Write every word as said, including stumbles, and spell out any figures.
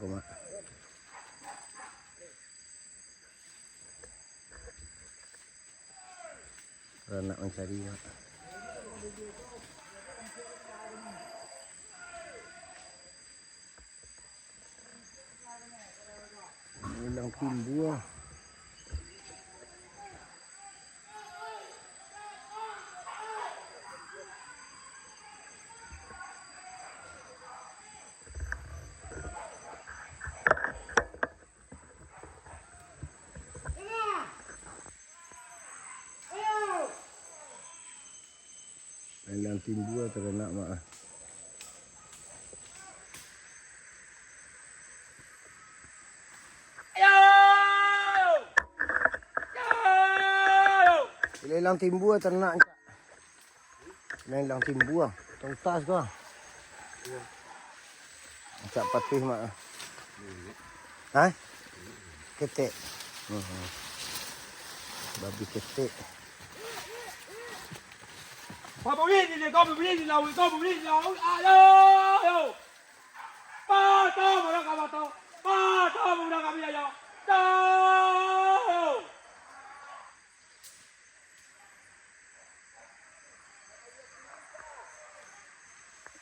Mak. Baranak mancari, Mak. Ilang timbua. Ilang timbua taranak, Mak. Ilang timbua taranak, Cak. Ilang timbua. Tuntas ko. Cak patuih, Mak. Ha? Ketek. Hmm. Babi ketek. Kau beli ni, kau beli ni, lawan kau beli ni, lawan. Ayo, ayo. Patah, mana kau patah? Patah, mana kami, ayo. Dah.